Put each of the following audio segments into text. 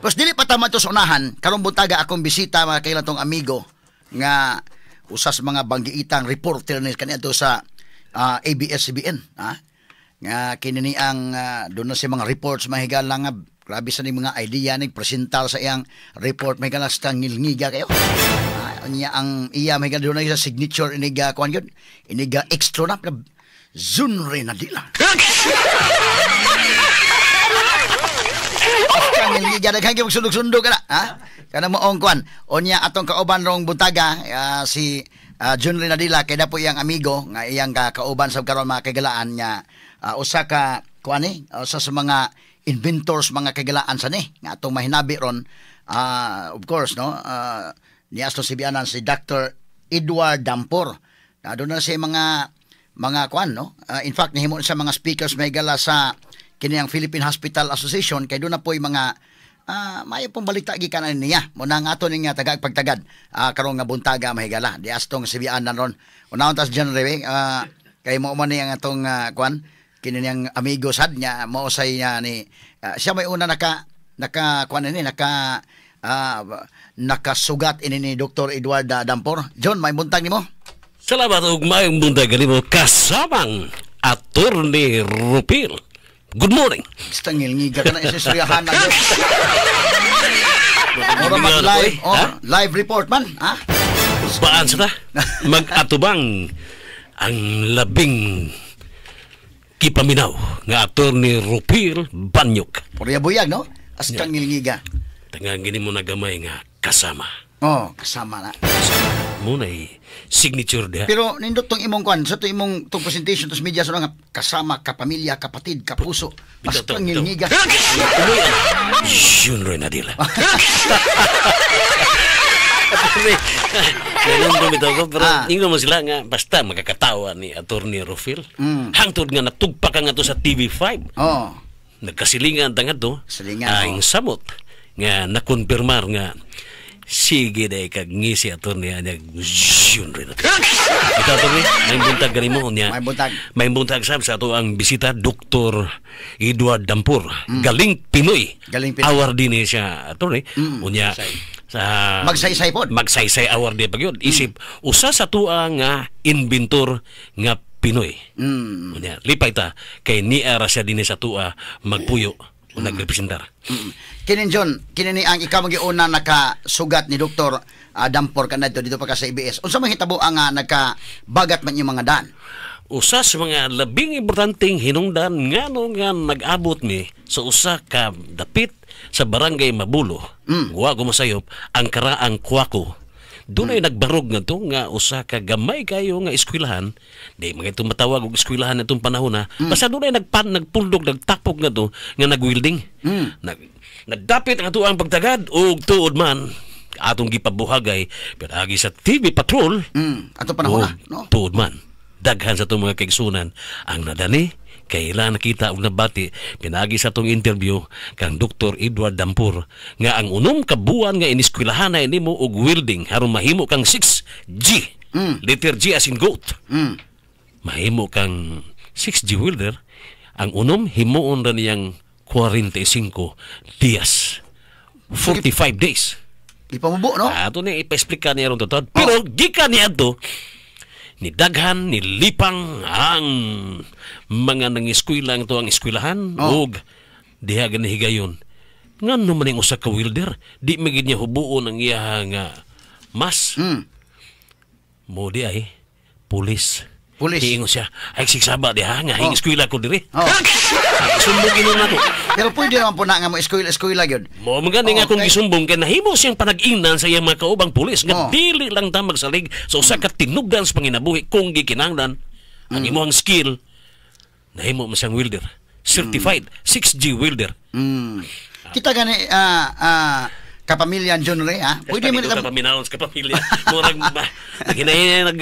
Pero dili pa tama to sa unahan, karong buntaga akong bisita, mga kailan, tong amigo nga usa sa mga banggiitang reporter ni kaniadto sa ABS-CBN, ha? Nga kini ni ang doon na siya mga reports, mga higala, nga grabe sa ni mga idea ni presentar sa iyang report, may higala, sa ngilngiga kayo. Niya ang iya, may higala, doon na sa signature iniga kuan yun, iniga extra na Zunre Nadila. Kang ngilngiga, daghan kay magsundog-sundog ka na, ha? Kana mo ang kuan. Unya atong kauban rong buntaga si Junri Nadila kay na po iyang amigo nga iyang kauban sa karon, mga kagalaan, nga usa ka kuan ni usa sa mga inventors, mga kagalaan, sa ni nga atong mahinabi ron, of course, no, ni asto si bianan si Dr. Edward Dampor na doon na siya mga kuan, no. In fact, nihimo sa mga speakers, may gala, sa kini ang Philippine Hospital Association kay doon na po yung mga maayo pong balita gikan ani niya. Muna nga ato ning tagag pagtagad karong nga buntaga, mahigala, di astong sibianan ron. Unahon tas John Rewe, kay mo man ni ang atong kuan kini niyang amigo sad niya mo say niya ni siya may una naka naka kuan ini naka nakasugat ini ni Dr. Edward Dampor. John, may buntag nimo. Salamat ug maayong buntag kanimo kasamang Attorney Rupil. Good morning. Basta ngilngiga ka na isistoryahan na yun. Mura man live, oh, live report man, ha? Baan sa ta? Mag-atubang ang labing kipaminaw nga Attorney Rupil Banyok. Purya buyag, no? Hasta ngilngiga. Tangang gini mo na gamay nga kasama. Oh, kasama na. Muna'y signature diha. Pero nindot tong imong kuan, sa to imong tong presentation to sa media sa nga kasama, kapamilya, kapatid, kapuso. Bitaw, Basta bitaw. ngilngiga. Yun rin nadila. Ganun bitaw ko, pero ingnon mo sila nga basta makakatawa ni Attorney Rufil. Hangtod nga natugpa ka nga to sa TV5. Nagkasilingan ta nga to. Silingan, Ang oh. samot nga nakonfirmar nga sige day kag ngisi attorney anya yun rin. Ito, attorney, may buntag kanimo niya. May buntag. May buntag sab sa ato ang bisita, Dr. Edward Dampur. Galing Pinoy. Galing Pinoy. Award din siya, attorney. Unya sa Magsaysay pod. Magsaysay award di pagyud. Isip usa sa tuwa nga inventor nga Pinoy. Unya lipay ta kay niara siya dinhi sa tuwa magpuyo o nagrepresentar. Kinin John, kini ni ang ikaw magiuna nakasugat ni Dr. Dampor kanadto dito pa ka sa ABS. Unsa man hitabo ang nagkabagat man yung mga daan? Usa sa mga labing importanteng hinungdan ngano nga nag-abot mi sa usa ka dapit sa barangay Mabulo. Wa ko masayop ang karaang Kwako. Dunay nagbarog nga to nga usa ka gamay kayo nga eskwelahan, di mga itong matawag og eskwelahan itong panahon na, basta dunay nagpuldog, nagtapok nga to nga nagwelding. Nagdapit ang ato ang pagtagad ug tuod man atong gipabuhagay pero agi sa TV Patrol. Ato panahon na, Oh, no? tuod man. Daghan sa itong mga kaigsunan ang nadani kailan nakita og nabati pinagi sa atong interview kang Dr. Edward Dampur nga ang unom ka buwan nga iniskwelahan na nimo og welding aron mahimo kang 6G. Letter G as in goat. Mahimo kang 6G welder, ang unom himuon ra niyang 45 dias. 45 days. Ipamubo, no? Ato ni ipa-explica niya ron totoo. Pero gikan niya ato ni daghan ni lipang ang mga nangiskwela ang to ang eskwelahan ug diha gani higayon ngano man ning usa ka welder di magid niya hubuon ang iyang mas mo di ay pulis. Pulis. Hiingon siya, ay sigsaba diha nga hing eskwela ko diri. Sumbong inon nako. Pero pwede naman po na nga mo eskwela-eskwela gyud. Mo mga nga akong gisumbong kay nahimo siyang panag-ingnan sa iyang mga kaubang pulis nga dili lang ta magsalig sa usa ka tinubdan sa panginabuhi kung gikinahanglan ang imong skill, nahimo mo siyang welder. Certified 6G welder. Kita gani kapamilya John Ray, ha? Pwede mo na paminawon sa kapamilya. Murag ba naghinay nag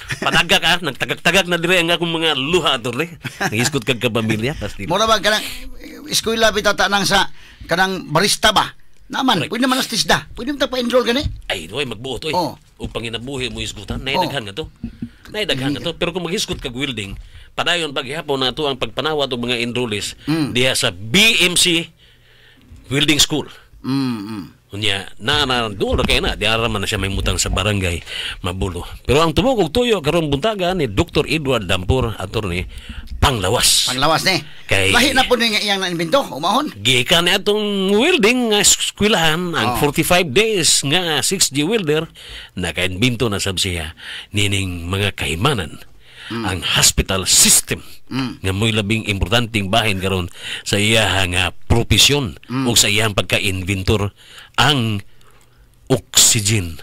panagak ah, nagtagak-tagak na dire ang akong mga luha ato re. Nangisgot kag kapamilya pasti. Mura ba kanang eskwela bitaw ta nang sa kanang barista ba? Naman, pwede naman as tisda. Pwede mo ta pa-enroll gani? Ay, doy magbuot oy. Ug panginabuhi mo hisgutan, nay daghan nga to. Nay daghan nga to, pero kung maghisgot kag welding, padayon paghihapon na to ang pagpanawat og mga enrollees diha sa BMC Welding School. Unya, na na duol ra kay na, di ara man na siya may mutang sa Barangay Mabulo. Pero ang tubok og tuyo karong buntaga ni Dr. Edward Dampor, attorney, panglawas. Panglawas ni. Lahi na po ni nga iyang naimbento, umahon. Gikan ni atong welding nga eskwelahan ang 45 days nga 6G welder, naka-imbento na sab siya nining mga kahimanan. Ang hospital system nga mo'y labing importanteng bahin karon sa iya nga propesyon ug sa iyang pagka-inventor, ang oxygen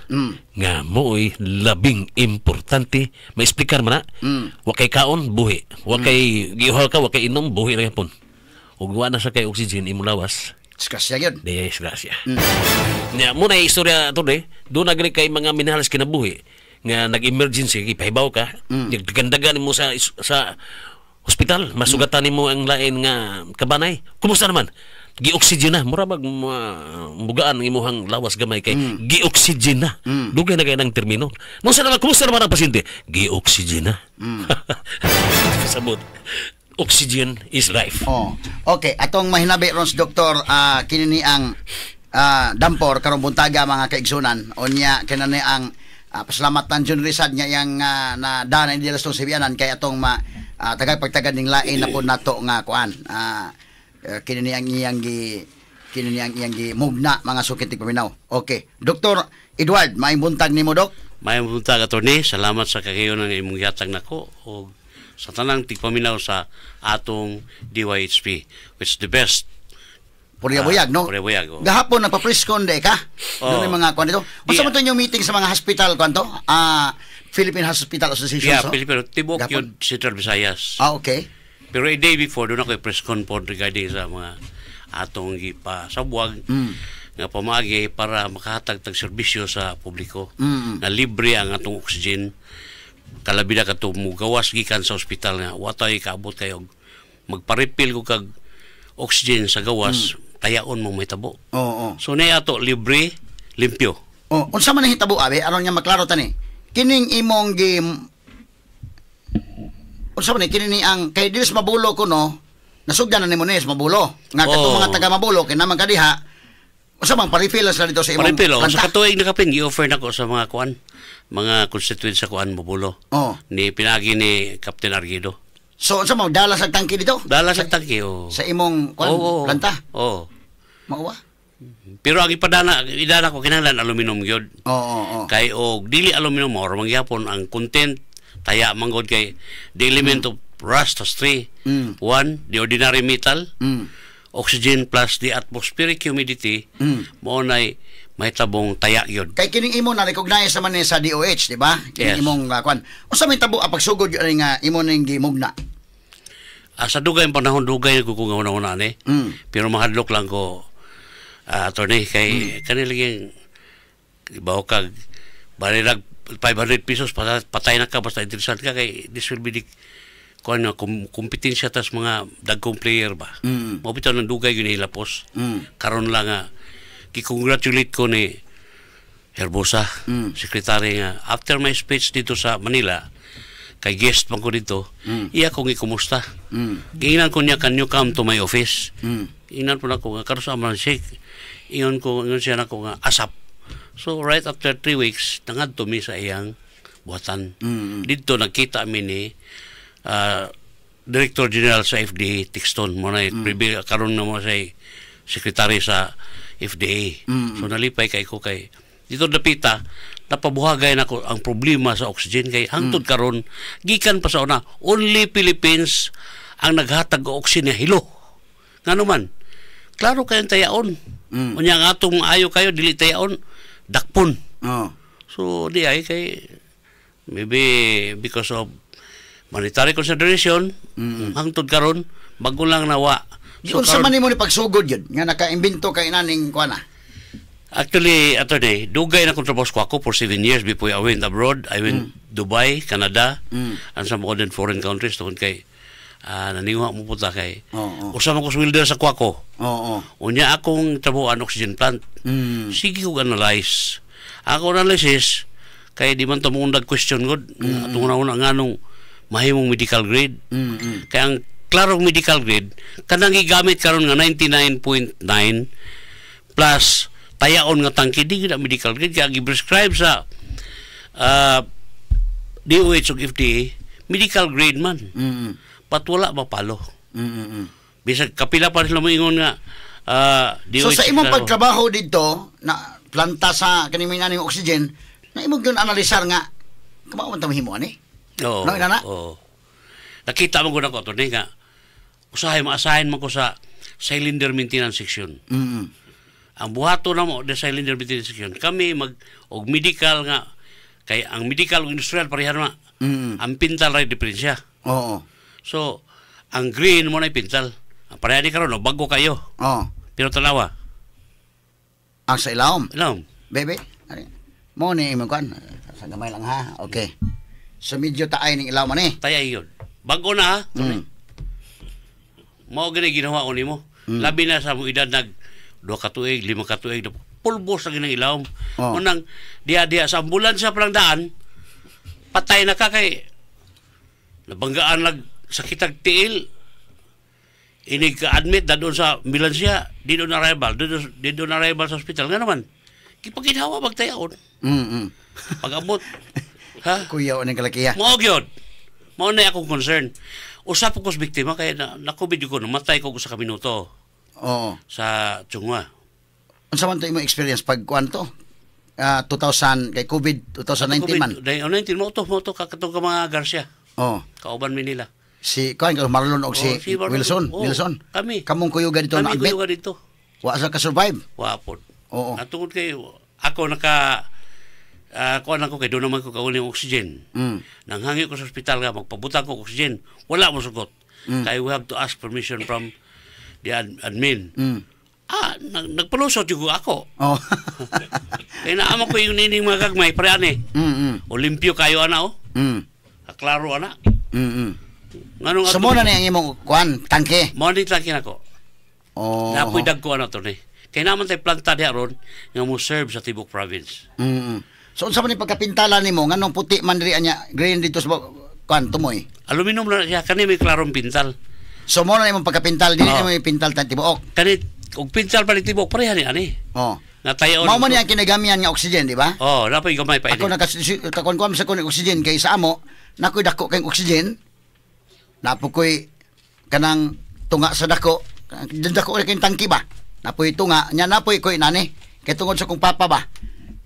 nga mo'y labing importante. Maexplikar man na, wa kay kaon, buhi, wa kay giuhaw ka, wa kay inom, buhi ra gyapon. Ug wa na sa kay oxygen imong lawas, Disgrasya yun. Disgrasya. Nya mo na istorya to de, do na gani kay mga minahalas kinabuhi nga nag-emergency, ipahibaw ka, mm. Nagdagandagan mo sa hospital, masugatan nimo ang lain nga kabanay. Kumusta naman? Gi-oxygen na, mura bag mugaan ang imuhang lawas gamay kay gi-oxygen na. Dugay na kay ng termino. Nung sa naman, kumusta naman ang pasyente? Gi-oxygen na. Sabot. Oxygen is life. Oh. Okay, atong mahinabi ron si Doktor kini ni ang Dampor karong buntaga, mga kaigsunan. Unya kinani ang pasalamatan John Rizad nga yang na dana hindi sa Sibianan kay atong ma tagag pagtagad ning lain na po nato nga kuan. Kini ni ang iyang gi mugna, mga suking tigpaminaw. Okay. Doktor Edward, maayong buntag nimo, Dok. Maayong buntag, attorney. Salamat sa kagayon ng imong gihatag nako og sa tanang tigpaminaw sa atong DYHP, which is the best. Purya buyag, no? Purya buyag, oh. Gahapon nagpa-press con de ka. Oh. Doon yung mga kuan dito. Unsa man to inyong meeting sa mga hospital kuan to? Philippine Hospital Association, Yeah, so? Pilipino. Tibok Gahapon? yun, Central Visayas. Ah, okay. Pero a day before, doon ako press con po regarding sa mga atong gipasabuag nga pamaagi para makahatag tag serbisyo sa publiko na libre ang atong oxygen, kalabi na kadto mugawas gikan sa ospital nga wa tay kaabot kayo magpa-refill ko kag oxygen sa gawas, tayaon mo may tabo. Oo. So na ato libre, limpyo. Oh, unsa man ang hitabo abi aron nga maklaro tani? Kining imong gi unsa man ni kini ni ang kay dilis Mabulo ko, no? Nasugdan na nimo ni sa Mabulo. Nga katong mga taga Mabulo kay naman kadiha. Unsa man, pa-refill sila dito sa imong Pa-refill, oh. Sa planta? katuig nakapin gi-offer nako sa mga kuan, mga constituents sa kuan, Mabulo. Ni pinagi ni Captain Argido. So unsa man, dala sa tangki dito? Dala sa tangki, oh. Sa imong kuan Oo. planta. Oo. Mauwa. Pero ang ipadana, idana ko kinahanglan aluminum gyud. Oo, oo, oo. Kay og dili aluminum or mangyapon ang content taya manggod kay the element of rust has three. One, the ordinary metal, oxygen plus the atmospheric humidity, mao nay mahitabong taya gyud. Kay kining imo na recognize naman ni sa DOH, di ba? Kining Yes. imong kuan. Unsa may tabo pagsugod yun nga imo ning gimugna? Ah, sa dugay ang panahon, dugay ko kung una-una ni. Pero mahadlok lang ko, attorney, kay kanila yung ibaw kag balilag 500 pesos patay na ka basta interesado ka kay this will be the kuan nga kompetensya tas mga dagkong player ba. Mao bitaw nang dugay gyud nilapos. Karon lang nga gi-congratulate ko ni Herbosa, sekretary, nga after my speech dito sa Manila, kay guest man ko dito, iya kong ikumusta. Giingnan ko niya, "Can you come to my office?" Ingnan po nako nga karon sa man siya. Ingon ko, ingon siya nako nga ASAP. So right after 3 weeks, nangadto mi sa iyang buhatan. Dito nagkita mi ni Director General sa FDA, Tixton, mo na karon na mo sa sekretary sa FDA. So nalipay kay ko kay dito dapita napabuhagay nako ang problema sa oxygen kay hangtod karon gikan pa sa una, only Philippines ang naghatag og oxygen nga hilo. Ngano man? Klaro kayong tayaon. Unya ang atong ayo kayo dili tayaon, dakpon. So di ay kay maybe because of monetary consideration, hangtod karon bago lang nawa. So, unsa man nimo ni pagsugod yun nga naka-imbento kay naning kuan na? Actually, attorney, dugay na kong trabaho sa ako for 7 years before I went abroad. I went Dubai, Canada, and some other foreign countries tungkol kay naninguha mo punta kay Oo. usa man ko sa welder sa Kwako. Oo. Unya akong trabaho ang oxygen plant. Sige ko analyze. Ako analysis kay di man to mo undag question god. Atong una-una, nganong mahimong medical grade. Kaya ang klarong medical grade kanang gigamit karon nga 99.9 Plus tayaon nga tangke, di gyud na medical grade kay ang gi-prescribe sa DOH ug FDA medical grade man. But wala mapalo. Bisag kapila pa sila moingon nga So DOH sa imong klaro. Pagtrabaho dito na planta sa kaning may naning oxygen, na imong gyud analisar nga kamao man ta mahimo ani. Oo. No, inana? Oo. Nakita mo gud ako to nga usahay ma-assign man ko sa cylinder maintenance section. Ang buhato na mo the cylinder maintenance section. Kami mag og medical nga kay ang medical ug industrial pareha na. Ang pintal ra diferensya. So ang green mo na pintal. Ang pareha ni karon no, bago kayo. Pero tanawa. Ang sa ilawom. Alam. Bebe, ari. Mo ni imong kuan. Sa gamay lang ha. Okay. So medyo taay ning ilaw man eh. Taya yun. Bago na ha. Mao gani ginawa ko nimo. Labi na sa mong edad nag 2 ka tuig, 5 ka tuig, pulbos na ginang ilawom. Unang diha-diha sa ambulansya palang daan, patay na ka kay nabanggaan nag sakitag tiil. Inig ka-admit na doon sa ambulansya, di doon arrival, di doon arrival sa hospital. Nga naman, gipaginhawa magtayaon. Pag-abot, ha? Kuya ning kalakiya. Mao gyud. Mao na akong concern. Usap ko sa biktima kay na COVID ko, namatay ko sa ka minuto sa Chong Hua. Unsa man to imong experience pag kuan to? 2000 kay COVID 2019 man. COVID, oh, 19 mo to kakatong ka mga Garcia. Kauban mi nila. Si kuan ka Marlon og si, Oh, si Marlon. Wilson, Oh, Wilson. kami. Kamong kuyuga dito na Kami admit. kuyuga dito. Wa sa ka survive. Wa pod. Oo. At tungod kay ako naka kuan ako kay doon naman ko kauling oxygen. Nanghangi ko sa ospital nga magpabutang ko oxygen. Wala mo sugot. Kay we have to ask permission from the admin. Ah, nagpalusot yung ako. Kaya naama ko yung nining mga gagmay, pre ani. O limpyo kayo ana oh. Klaro ana. Nganong So mo na ni ang imong kuan tangke. Mo ni tangke nako. Napoy dagko ana to ni. Kay naman tay planta diha ron nga mo serve sa tibok province. So unsa man ni pagkapintala nimo nganong puti man diri anya green dito sa kuan tumoy? Aluminum na siya kani may klarong pintal. So mo na imong pagkapintal dili Oo. nimo ipintal tan tibuok. Kani og pintal pa ni tibok pareha ni ani. Nga tayo. Mao man ni ang kinagamian nga oxygen, di ba? Oh, napoy gamay pa Ako ini. Nakakuan kuan sa kun oxygen kay sa amo nakoy dako kay oxygen. Napo koy kanang tunga sa dako, dako kay tangki ba. Napoy tunga nya napoy koy nani kay tungod sa kong papa ba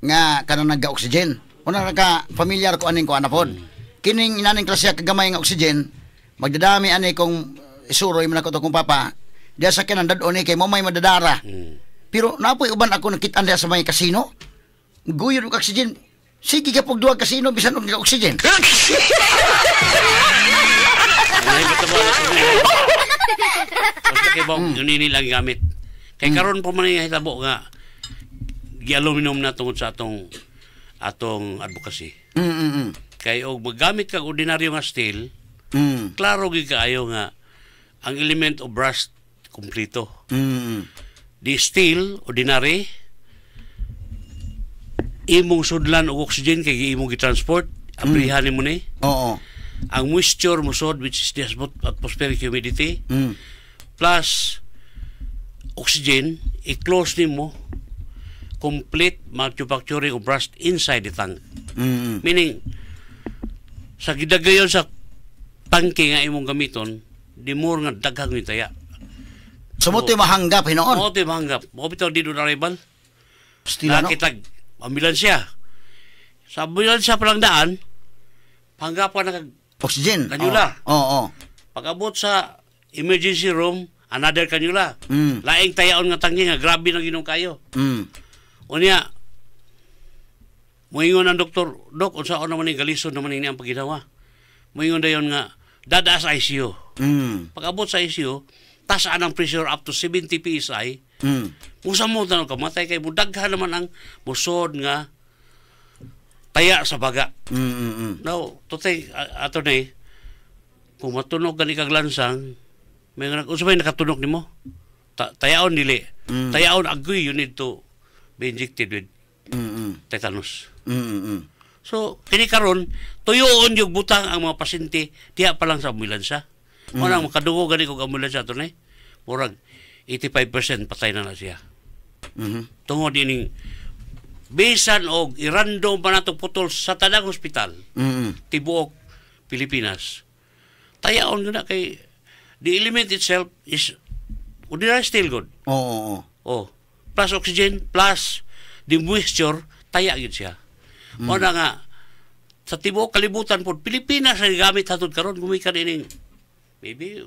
nga kanang nagga-oxygen. Una naka familiar ko aning ko anapod. Kining inaning klase kagamay nga oxygen, magdadami ani kong isuroy man ako to kong papa. Diya sa kinan dad-on ni kay mo may madadara. Pero napoy uban ako nakit-an diya sa may kasino. Guyod og oxygen. Sige ka pug duwa kasino bisan og oxygen. Ay, ba't ba na Basta kay ba, yun ini lang gamit. Kay karon pa man yung hitabo nga gi-aluminum na tungod sa atong atong advocacy. Kay og maggamit kag ordinaryo nga steel, klaro gyud kaayo nga ang element of rust kompleto. Di steel ordinary imong sudlan og oxygen kay imong gi-transport, abrihan nimo ni. Ang moisture musod, which is the atmospheric humidity, plus oxygen, i-close nimo, complete manufacturing of rust inside the tank. Meaning, sa gidagayon sa tangke nga imong gamiton, di more nga daghang yung taya. So mo to'y mahanggap hinuon. Mao to'y mahanggap. Mao bitaw di doon arrival. Stila no. Nakitag ambulansya. Sa ambulansya pa lang daan, panggapan na kag Oxygen. Kanula. Oo. Oo. Pag-abot sa emergency room, another kanula. Laing tayaon nga tangke nga grabe na ginom kayo. Unya, moingon ang doktor, "Dok, unsaon naman ni galisod naman ini ang paginawa?" Moingon dayon nga, "Dada sa ICU." Pag-abot sa ICU, tasaan ang pressure up to 70 PSI. Musa mo tanong kamatay kay mudaghan naman ang musod nga taya sa baga. Now, tutay, attorney, kung matunog gani kag lansang, may nga unsa may nakatunog nimo? Tayaon dili. Tayaon agoy, you need to be injected with tetanus. So, kini karon tuyoon yung butang ang mga pasyente diha pa lang sa ambulansya. Mm. Makadugo gani kog ambulansya attorney. Murag 85% patay na na siya. Tungod ining bisan og i-random pa nato putol sa tanang ospital tibuok Pilipinas. Tayaon na kay the element itself is ordinary steel good. Oo, oo. Oh, plus oxygen plus the moisture, taya gyud siya. Mao na nga sa tibuok kalibutan pod, Pilipinas ang gamit hatod karon gumikan ining maybe.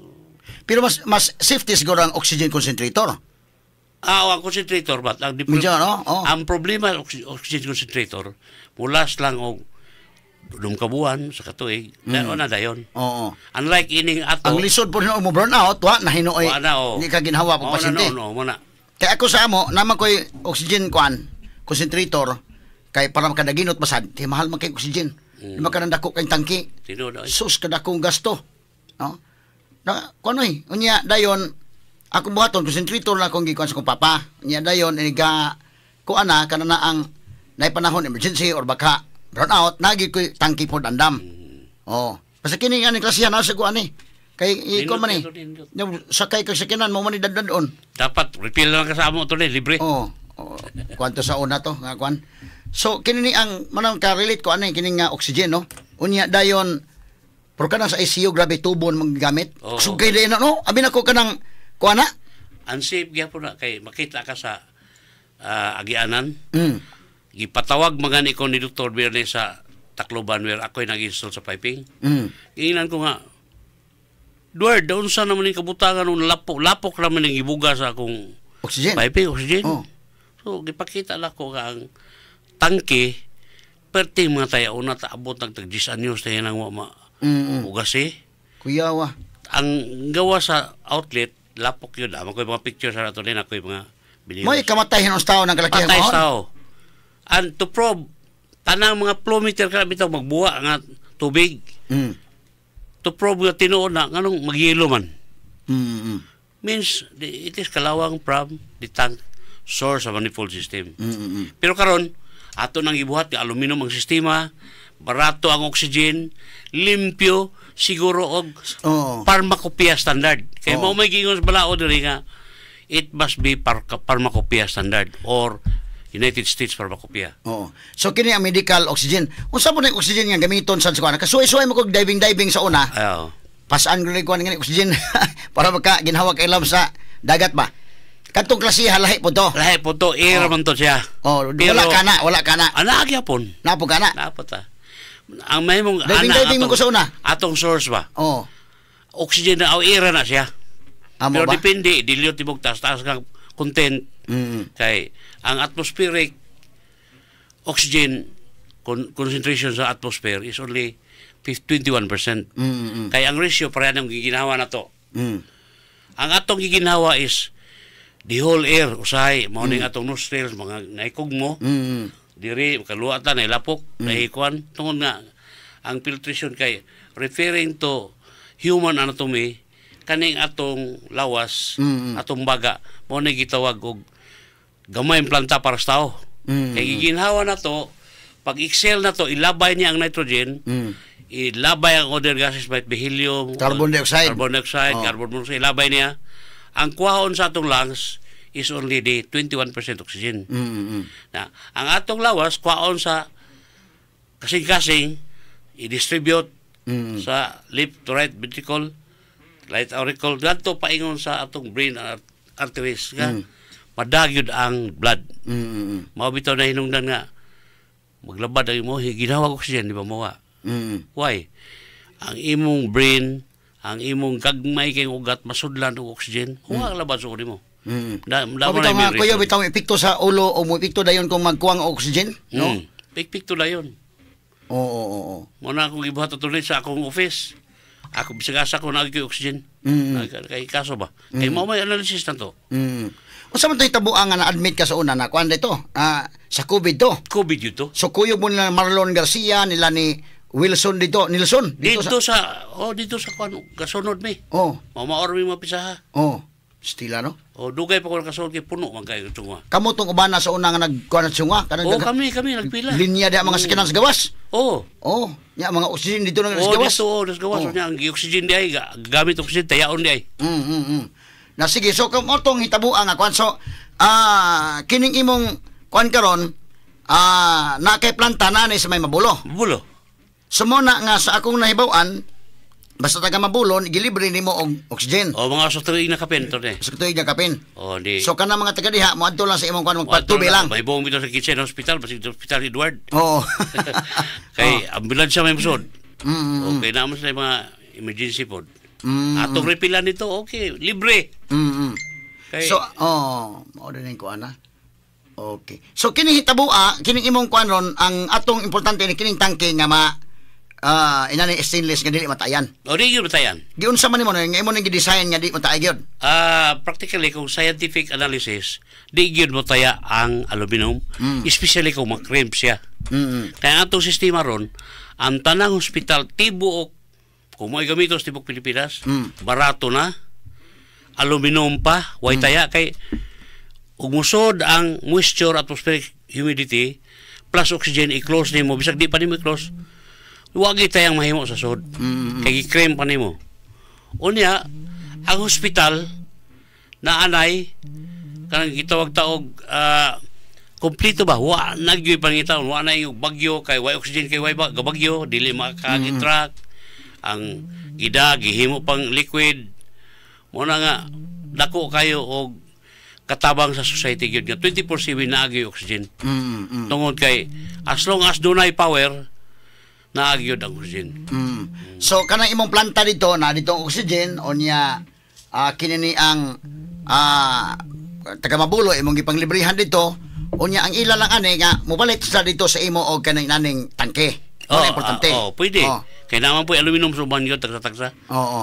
Pero mas mas safety siguro ang oxygen concentrator. Ah, oh, ang concentrator, but ang Medyo, no? Oh. Ang problema sa oxygen concentrator, mulas lang og 6 ka buwan sa katuig, na dayon. Unlike ining ato, Ang lisod po mo burn out, wa na hinuoy. Wa na, oh. Hindi ka ginhawa pag Mao na, pasyente. No, no, mao na. Kaya ako sa amo, naman ko'y oxygen kuan, concentrator, kay para makadaginot basad, kay mahal man kay oxygen. Di man ka dako kay tangki. Tinuod ay. Sus, kadakong gasto. No? Na, kuan oy, unya dayon ako buhaton concentrator na akong gikuan sa kong papa. Unya dayon iniga kuan na kana na ang nay panahon emergency or baka brown out, nagi ko'y tangki pod andam. Oh. Basta kini nga ni klasihan na sa kuan eh. Kay ikaw man eh. Nindot, nindot. Sakay kag sakinan mo man ni dadadon. Dapat refill lang ka sa amo to libre. Oh, oh, kwanto sa una to nga kwan. So kini ni ang manang ka-relate ko ani kini nga oxygen, no. Unya dayon pero kanang sa ICU, grabe tubon manggamit. Oo. Sugay din na, no. Abi na ko kanang kuan na. Unsafe gyapon na kay makita ka sa agianan. Gipatawag mga ni ko ni Dr. Berne sa Tacloban where ako'y nag-install sa piping. Giingnan ko nga, "Duward, unsa naman yung kabutangan nung lapok, lapok naman yung ibuga sa akong Oxygen. piping, oxygen." Oh. So, gipakita lang ko nga ang tangke, perting mga tayo una taabot nag tag 10 anyos tayo nang wa ma ugas eh. Kuyawa. Ang gawa sa outlet, lapok yun. Amo ko yung mga picture sa ato din, ako yung mga videos. Mo'y kamatay hinos tao ng kalakihan Patay mo. sa tao. And to probe, tanang mga flow meter ka bitaw magbuwa nga tubig. To probe nga tinuod na nganong magyelo man. Means it is kalawang from the tank source sa manifold system. Pero karon ato nang ibuhat nga aluminum ang sistema, barato ang oxygen, limpyo, siguro og pharmacopoeia standard. Kay mao may giingon sa balaod diri nga it must be pharmacopoeia standard or United States Pharmacopoeia. Oo. So kini ang medical oxygen. Unsa po na yung oxygen nga gamiton sa kuan? Kasuway-suway mo kog diving-diving sa una. Ayaw. Pasaan ko kuan nga oxygen para maka ginhawa kay sa dagat ba. Kadtong klase lahi po to. Lahi po to, air man to siya. Oh, wala ka na, wala ka na. Ana gyapon. Napo ka na. Dapat ah. Ang may mong Diving, ana diving mo ko sa una. Atong source ba? Oh. Oxygen na aw air na siya. Amo Pero ba? depende, dilute tibok taas taas kang content kay ang atmospheric oxygen concentration sa atmosphere is only 21%. Kay ang ratio pareha ng giginhawa na to. Ang atong giginhawa is the whole air usahay mao ning atong nostrils, mga naikog mo diri makaluwa ta na lapok mm. Nahikuan tungod nga ang filtration kay referring to human anatomy, kaning atong lawas, atong baga mao ni gitawag og gamay ang planta para sa tao. Kay giginhawa na to, pag exhale na to, ilabay niya ang nitrogen, ilabay ang other gases, might be helium, Carbon dioxide. Carbon dioxide, carbon monoxide, ilabay niya. Ang kuhaon sa atong lungs is only the 21% oxygen. Na, ang atong lawas kuhaon sa kasing-kasing, i-distribute sa left to right ventricle, right auricle, gadto paingon sa atong brain arteries nga madagyod ang blood. Mao bitaw na hinungdan nga maglabad ang imo ginhawa oxygen, di ba mowa? Why? Ang imong brain, ang imong gagmay kay ugat masudlan og oxygen, huwa ang labad sa mo. Da O mo bitaw na nga may kuya reason. bitaw epekto sa ulo o mo epekto dayon kung magkuwang og oxygen, no? Pikpik to dayon. Oo. Mo na akong gibuhat tuloy sa akong office. Ako bisag asa ko naagi ko'y oxygen. Kay kaso ba? Kay mao may analysis na to. Unsa man to hitabo nga na-admit ka sa una na kuan dito? Ah, sa COVID to. COVID yun to. So kuyog mo nila Marlon Garcia, nila ni Wilson dito, Nilsson dito, Dito sa, oh, dito sa kuan kasunod mi. Oh, Mao maor mi mapisaha. oh. Stila, no? Oh, dugay pa ko nakasulod kay puno man kayo tungwa. Kamo tong ubana sa una nga nagkuan sa tsunga kanang Oh, kami kami nagpila. linya diha mga sakyanan sa gawas. Oh. Oh, nya mga oxygen dito nang Oh, sa gawas. dito oh, sa gawas Oh. nya ang oxygen di ay gamit oxygen tayaon di ay. Na sige, so kung tong hitabuan nga kuan so Kining imong kuan karon, na kay planta na ni sa may Mabulo. Mabulo. So mo na nga sa akong nahibaw-an, basta taga Mabulo, gilibre nimo og oxygen. O mga sa tuig na kapin, attorney. Sa tuig nga kapin. O di. So kana mga taga diha moadto lang sa imong kuan, magpatubi lang. May buong bitaw sa kitchen hospital, basig sa Hospital Edward. Kay ambulansya may musod. Okay naman sila yung mga emergency pod. Atong refill-an nito, okay, libre. Kay, So, oh, mao din yung kuan na. Okay. So kini hitabua, kining imong kuan ron, ang atong importante ni kining tangke nga ma inani stainless nga dili matayan. O di yun batayan. Giunsa man nimo nga imo ning gi-design nga di matay gyud? Ah, practically kung scientific analysis, di gyud mo taya ang aluminum, especially kung makrimp siya. Kaya ang atong sistema ron, ang tanang hospital tibuok kung mo gamiton sa tibuok Pilipinas, barato na, aluminum pa, way taya kay ug musod ang moisture, atmospheric humidity plus oxygen, i-close nimo bisag di pa nimo i-close, wa gyud tayang mahimo sa sod kay gi-crimp pa nimo. Unya ang hospital na anay kanang gitawag taog kompleto ba, wa na gyud pangitaon, wa na yung bagyo kay way oxygen, kay way gabagyo, dili makagi-truck ang gida, gihimo pang liquid. Mo na nga dako kayo og katabang sa society gyud nga 24/7 naa gyud oxygen tungod kay as long as dunay power, naa gyud ang oxygen. So kanang imong planta dito na dito ang oxygen, unya kini ni ang taga Mabulo imong gipanglibrihan dito, unya ang ila lang ani nga mobalit sa dito sa imo og kanang naning tangke. Oh, importante. Oh, pwede. Kay naman po aluminum sa uban gyud tagsa-tagsa.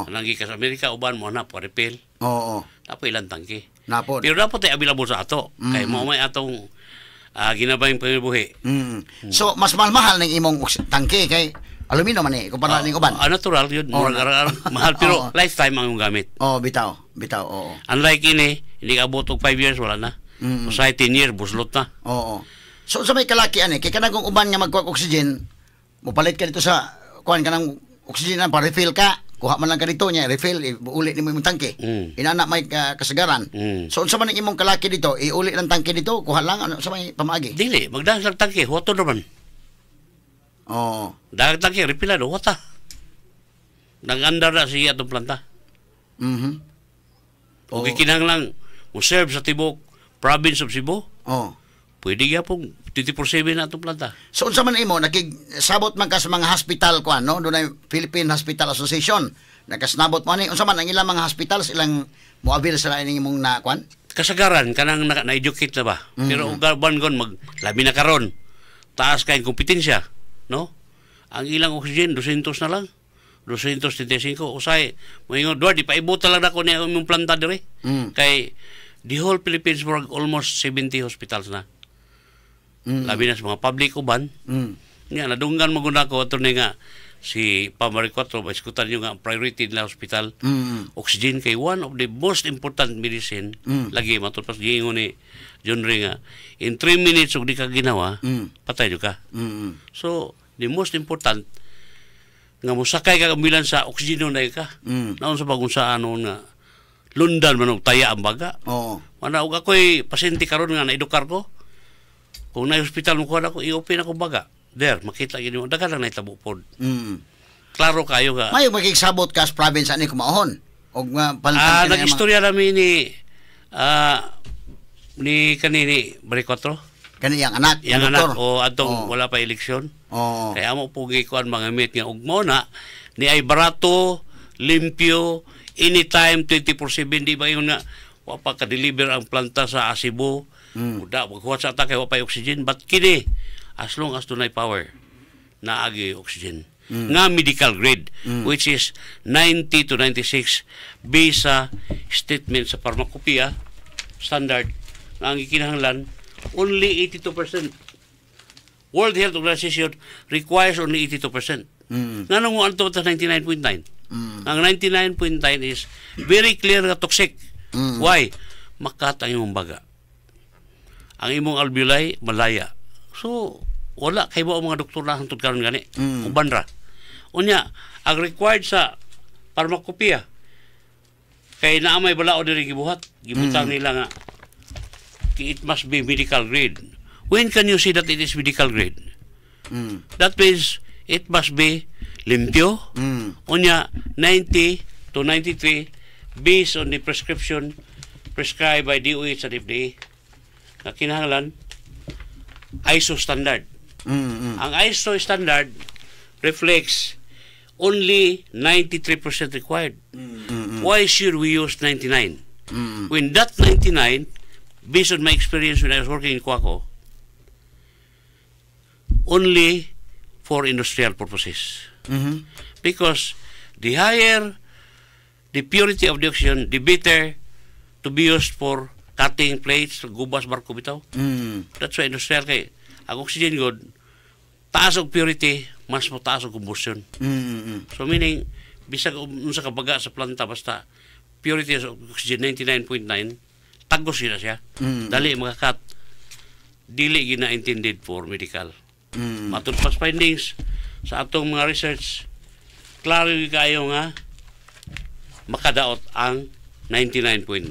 Kanang gikan sa Amerika uban mo na po refill. Oo. Dapat ilang tangke. Napod. Pero dapat ay available sa ato. Kay mo may atong ginabayng pangibuhi. So mas mahal-mahal ning imong tangke kay aluminum man eh kumpara ning uban. Natural yun. Oh, Murag mahal pero lifetime ang imong gamit. Oh, bitaw. Bitaw, oo. Unlike ini, hindi ka abot og 5 years, wala na. Usahay 10 years, buslot na. Oo. So sa may kalaki ani kay kanang kung uban nga magkuha og oxygen, mopalit ka dito sa kuan kanang oxygen na pa refill ka. Kuha man lang ka dito niya, refill, uli nimo imong tangke. Inana may kasagaran. So unsa man ang imong kalaki dito, iuli lang tangke dito, kuha lang ano sa may pamaagi? Dili, magdahag lang tangke, huwato naman. Dahag tangke, refill na, huwata. Nag-andar na siya atong planta. Okay, kinahanglan mo serve sa tibok province of Cebu. Pwede gyapon 24/7 na atong planta. So unsa man imo nakigsabot man ka sa mga hospital kuan, no, dunay Philippine Hospital Association. Nakasnabot mo ani, unsa man ang ilang mga hospitals, ilang moavail sila ining imong na kuan? Kasagaran kanang na-educate na ba? Pero og ban gon mag labi na karon. Taas kay kompetensya, no? Ang ilang oxygen 200 na lang. 235 usay moingon, "Duard, ipaibuta lang nako niya imong planta dire." Kay the whole Philippines murag almost 70 hospitals na. Labi na sa mga public uban. Nga nadunggan mo gud ako, attorney, nga si Pamari 4 ba iskutan nyo nga ang priority nila hospital oxygen kay one of the most important medicine. Lagi matud pas giingon ni John Ray nga in 3 minutes ug di ka ginawa, patay jud ka. So the most important nga mosakay ka ambulance sa oxygen na ka. Naon sa bagong sa ano nga lundan man og taya ang baga. Mana og ako'y pasyente karon nga naedukar ko. Kung na hospital mo kuha ako, i-open ako baga. There, makita gini mo. Daghan lang nahitabo pod. Klaro kayo nga. Mayo makigsabot ka sa province ani kumaon. Og nga palitan Ah, kini ang mga- nag-istorya namin ni ni kanini Bari 4. Kani iyang anak, Yang ang doktor. anak o atong wala pa eleksyon. Kaya amo po gikuan mga meet nga ug mo na ni ay barato, limpyo, anytime 24/7, di ba yun nga wa pa ka-deliver ang planta sa Cebu. Uda maghuwat sa atake wa pa oxygen, but kini as long as dunay power naagi oxygen nga medical grade, which is 90 to 96 based sa statement sa pharmacopoeia standard nga ang gikinahanglan only 82%. World Health Organization requires only 82%. Nganong mo anto ta 99.9? Ang 99.9 is very clear nga toxic. Why? Makat ang imong baga. Ang imong alveoli malaya. So wala kay mo ang mga doktor na hantod karon gani. Uban ra. Unya, ang required sa pharmacopoeia kay naa may balao diri gibuhat, gibutang nila nga It must be medical grade. When can you see that it is medical grade? That means it must be limpyo. Unya 90 to 93 based on the prescription prescribed by DOH at FDA nga kinahanglan ISO standard. Ang ISO standard reflects only 93% required. Why should we use 99? When that 99, based on my experience when I was working in Guaco, only for industrial purposes. Because the higher the purity of the oxygen, the better to be used for cutting plates, gubas, barko bitaw. That's why industrial kay ang oxygen good, taas og purity, mas mataas og combustion. So meaning, bisag unsa ka baga sa planta, basta purity of oxygen 99.9, tagos na siya. Dali makakat. Dili gina intended for medical. Matud pas findings sa atong mga research, klaro gyud kayo nga makadaot ang 99.9.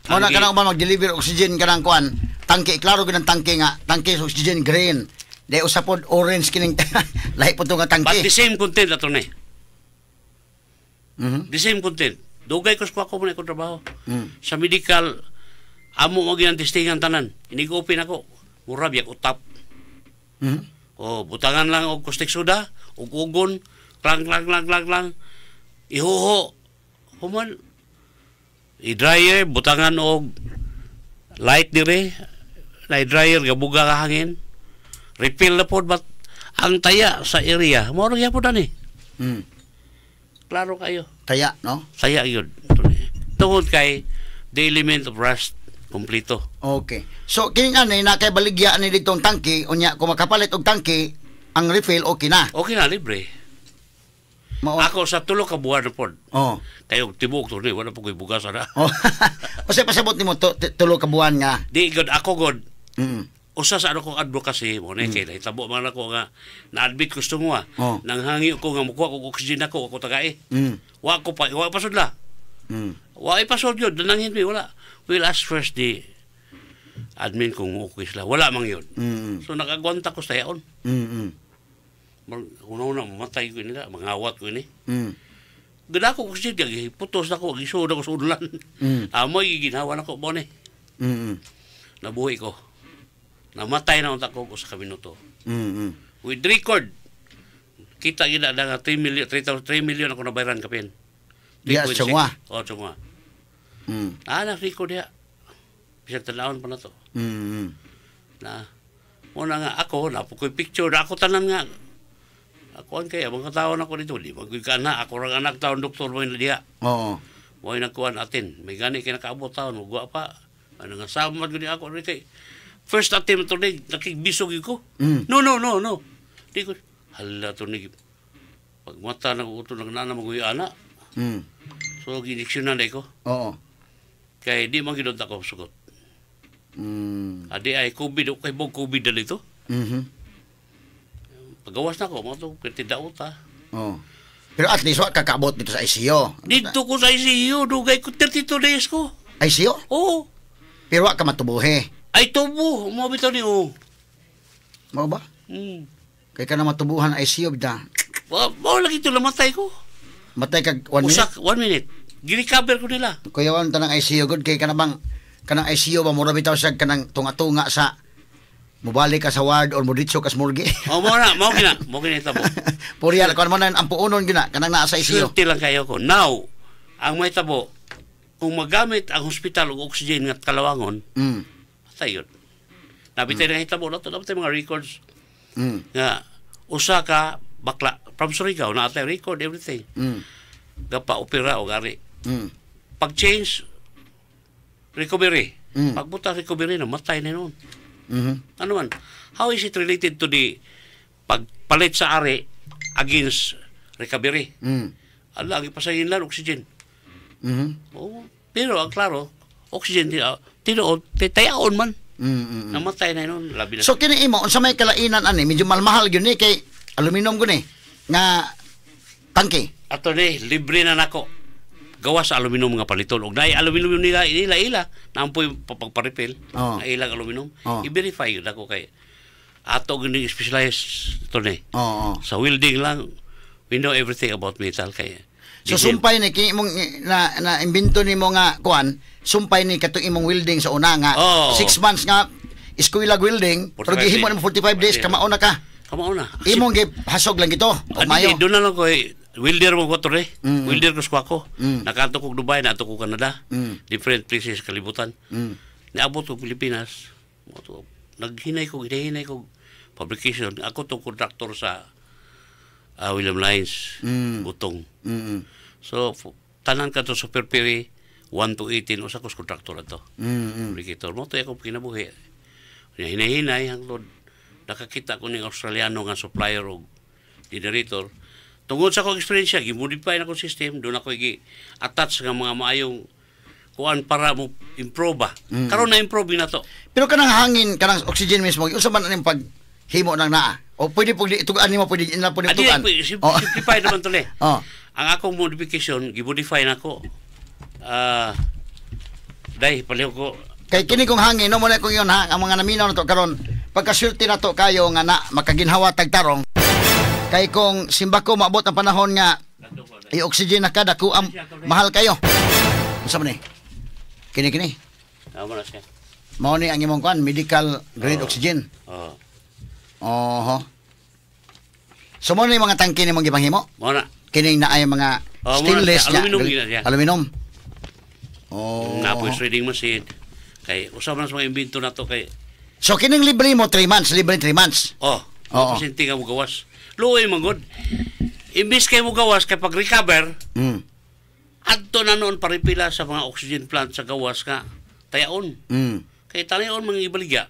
Mo na kanang uban mag-deliver oxygen kanang kuan, tangke, klaro gyud ang tangke nga, tangke sa oxygen green. Di usa pod orange kining lahi pod to nga But tangke. The same content, attorney. The same content. Dugay ko sa ako mo na akong trabaho. Sa medical, amo mo ginang testingan tanan. Inig-open ako. Mura biyak utap. O, butangan lang og caustic soda, og ugon, klang, klang, klang, klang, klang. Ihuho. Human. I-dryer, butangan og light dire. Light dryer, gabuga ka hangin. Refill na pod, but ang taya sa area, mao ra gyapon ani. Klaro kayo. Taya, no? Taya yun. Tungod kay the element of rust kompleto. Okay. So kining ani na kay baligya ani ditong tangke, unya kung makapalit og tangke, ang refill okay na. Okay na, libre. Mao. Ako sa 3 ka buwan na pod. Oh. Kayo tibuok to ni wala po ko'y bugas ana. Oh. Kasi pasabot nimo to, 3 ka buwan nga. Di god ako god usa sa ano kong advocacy mo na kay nahitabo man ako nga na-admit ko sa mo. Oh. Nang hangi ko nga mukuha ko oxygen ako ako tagay. Wa ko pa wa pasudla. Wa ipasud yun, dananghin mi wala. We'll ask first the admin kung okay sila. Wala mang yun. So nakagwanta ko sa yaon. Una-una, mamatay ko nila, mangawat ko ini. Ganda ko kasi, putos na ko, gisod ako sa udlan. Amoy, ginawa na ko, bone. Nabuhi ko. Namatay na unta ko sa minuto. With record, kita gina na nga 3 million, 3, 3 million ako nabayaran kapin. Diya, 3.6. Chongwa. Oh, Chongwa. Ah, na-record diya. Bisag tanawon pa na to. Na, muna nga ako, napo ko'y picture, na ako tanan nga. Ako ang kaya, mga tao na ako dito, di ba ka na, ako rang anak taon, doktor mo yun diya. Oo. Mo nagkuhan atin, may gani kay nakaabot taon, mugwa pa. Ano nga samad ko ni ako rin kay first attempt to ni nakigbisog ko. No, no, no, no. Di ko hala to ni pag mata na ko nang nana maguy ana. So gidiksyonan ko. Oo. Kay di man gid ako sugot. Adi ay COVID kay bog COVID na dito. Pagawas na ko mo to daot. Oo. Pero at least wa ka kaabot dito sa ICU. Dito ko sa ICU, dugay ko 32 days ko. ICU? Oo. Pero wa ka matubuhi. Ay tubo, mo bitaw ni oh. Mao ba? Kay ka na matubuhan ICU bida. Wa mo lagi to namatay ko. Matay kag 1 minute. Usak, 1 minute. Gi-recover ko nila. Kuyawan tanang ICU gud kay kana bang kanang ICU ba mura bitaw siya kanang tunga-tunga sa mubalik ka sa ward or moditso ka sa morgue. Oh, mo na, mo gina, mo gina tabo. Puriya kuan mo na ang puonon gina kanang naa sa ICU. Swerte lang kayo ko. Now, ang may tabo, kung magamit ang hospital og oxygen nga kalawangon, patay yun. Nabitay na hitabo na to, nabitay mga records nga usa ka bakla from Surigao na atay record everything. Gapa opera og ari. Pag change recovery. Pagbuta recovery na matay na noon. Ano man? How is it related to the pagpalit sa ari against recovery? Ala, ang ipasangin lang oxygen. Oo. Pero ang klaro, oxygen di tinuod, tayaon man. Namatay na noon, labi na. So kini imo unsa may kalainan ani medyo malmahal gyud ni kay aluminum gud ni nga tangke. Attorney, libre na nako. Gawas sa aluminum nga paliton og naay aluminum nila ila ila naampoy pagpa-refill Oh. na ilang aluminum. Oh. I-verify yun ako kay ato gini specialize to ni. Oo. Sa welding lang, we know everything about metal kay So sumpay ni kini imong na na imbento nimo nga kuan, sumpay ni katong imong welding sa una nga 6 months nga eskwela welding, pero 45 gihimo days. nimo 45 days, kamao na ka. Kamao na. Imong gi hasog lang gito og mayo. Doon na lang ko eh, welder mo ko to eh. Welder ko sa ko. Nakaadto ko Dubai, naadto ko Canada. Different places kalibutan. Niabot ko Pilipinas. Mo to, naghinay ko, hinahinay ko fabrication. Ako tong contractor sa William Lines, Butong. So, tanan ka to Super Perry, 1 to 18, usa ko sa contractor ato. Fabricator. Mo to ako kinabuhi. Nya hinay-hinay hangtod nakakita ko ning Australiano nga supplier og generator. Tungod sa akong eksperyensya, gi-modify na akong system, doon ako gi-attach nga mga maayong kuan para mo improve ba. Karon na improve na to. Pero kanang hangin, kanang oxygen mismo, unsa man ang pag himo nang naa? O pwede po itugan nimo, pwede ina po Adi, tugan. simplify naman to le. Ang akong modification, gi-modify na ko. Dai paliw ko. Kay kini kong hangin, no mo na kong yun ha, ang mga naminaw na to karon, pagkaswerte na to kayo nga na makaginhawa tag tarong. Kay kung simbako maabot ang panahon nga i-oxygen na ka, dako ang mahal kayo. Unsa man ni? Kini kini. Tama na siya. Mao ni ang imong kuan, medical grade oxygen. Oh. Oho. So mo ni mga tangke nimong gipanghimo? Mao na. Kining naay mga Oh, mo na stainless siya. nga. Aluminum gina siya. Aluminum. Oh. Nga po shredding machine. Kay usa man sa mga imbento na to kay So kining libre mo 3 months, libre 3 months. Oh, Oo. pasyente nga mo gawas. Luoy man gud. Imbis kay mo gawas kay pag recover, adto na noon paripila sa mga oxygen plant sa gawas nga tayaon. Kay tayaon mga ibaligya.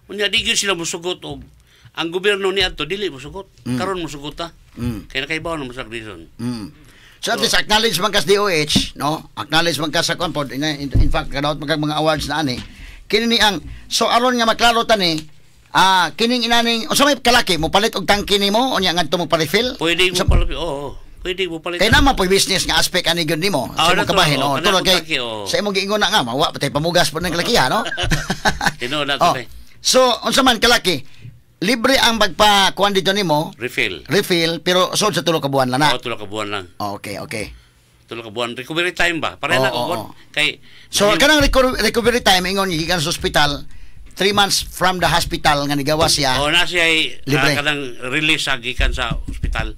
Unya di gyud sila musugot og ang gobyerno ni adto dili musugot. Karon musugot ta. Kay nakaibaw na mo sa reason. So at least acknowledge man kas DOH, no? Acknowledge man kas sa kuan pod. In fact, kadaot man kag mga awards na ani. Kini ni ang so aron nga maklaro tani, kining inaning unsa may kalaki mo palit og tangke nimo unya ngadto mo pa-refill? Pwede mo palit. Oo. Pwede mo palit. Kay naman po business nga aspect ani gyud nimo sa imong nato, kabahin, oo, oh, kanang tulad kay tangke, oo. sa imong giingon na nga mawa patay pamugas po ng kalakiha, no? Tinuod na to, Oh. eh. So unsa man kalaki, libre ang pagpa kuan dito nimo, Refill. refill, pero sod sa 3 ka buwan lang na. Oo, 3 ka buwan lang. Oh, okay. 3 ka buwan. Recovery time ba? Pareha na Oo, ko. oo. Kay So kanang recovery time ingon gikan sa ospital, 3 months from the hospital nga nigawas siya. Oh, na siya ay Libre. kanang release sa gikan sa ospital.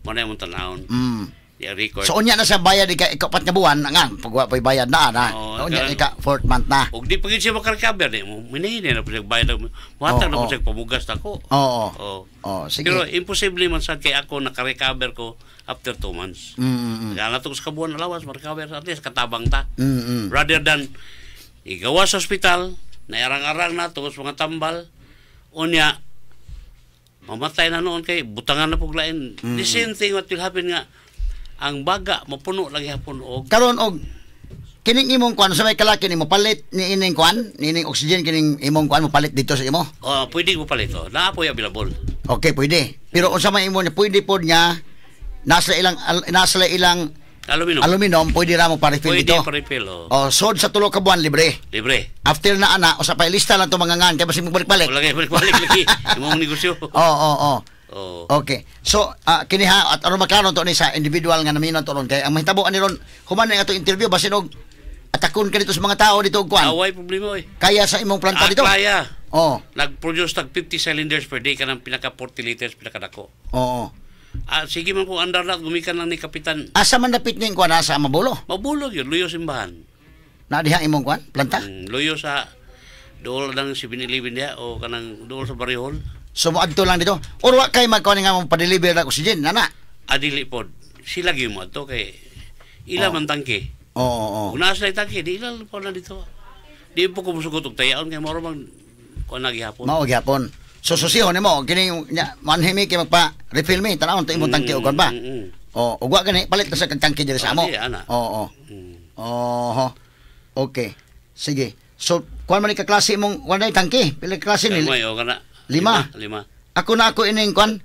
Mo na imong tanawon. Di record. So unya na siya bayad ika 4 nga buwan nga pag wa pa'y bayad na na. Oo, Unya ika fourth month na. Og di pa gyud siya makarecover di mo minahini na po siya bayad. Muhatag na po siya pamugas nako. Oo. Oo. Oh, sige. Pero imposible man sad kay ako naka-recover ko after 2 months. Kaya na sa kabuan na lawas ma-recover at least katabang ta. Rather than igawa sa ospital, naarang-arang na tungkol sa mga tambal, unya mamatay na noon kay butangan na puglain. The same thing what will happen nga ang baga mapuno lagi hapon og Karon og kining imong kuan sa may kalaki nimo palit ni ining kuan, ni ining oxygen kining imong kuan mo palit dito sa imo. Oh, pwede mo palit oh. Naa po available. Okay, pwede. Pero unsa may imo niya, pwede pod nga nasa ilang Aluminum. aluminum, pwede ra mo pa-refill Pwede dito. pa-refill oh. Oh, sod sa 3 ka buwan libre. Libre. After na ana, usa pa ilista lang to mga ngan kay basig magbalik-balik. Wala kay balik-balik lagi imong negosyo. Oo. Oh. Okay. So, kini ha at aron maklaro to ni sa individual nga naminaw to ron kay ang mahitabo ani ron human na ato interview basin og atakon ka dito sa mga tao dito og kuan. Away problema oy. Kaya sa imong planta dito. Kaya. Oo. Nag-produce tag 50 cylinders per day kanang pinaka 40 liters pinakadako. Oo. Sige man kung andar na gumikan lang ni kapitan. Asa man dapit ning kuan sa Mabulo? Mabulog yun, luyo simbahan. Na diha imong kuan planta? Luyo sa dool ng 7-Eleven diha o kanang dool sa Barrio Hall. So moadto lang dito. Or wa kay magkuan nga mo pa-deliver na oxygen nana. Adili pod. Sila gyud mo adto kay ila man tangke. Oo, oo. Kung naa sila tangke, di ila po na dito. Di po ko musugot og tayaon kay mao mang kuan na gihapon. Mao gyapon. So susihon nimo kini nya manhimi kay magpa-refill mi tan-awon to imong tangke og kuan ba. Oh, ug wa gani palit na sa kag tangke diri sa amo. Di, ana. Oo. Oho. Okay. Sige. So, kuan man ni ka klase imong kuan day tangke? Pila ka klase ni? Gamay o kana. Lima. Lima. Ako na ako ining kuan.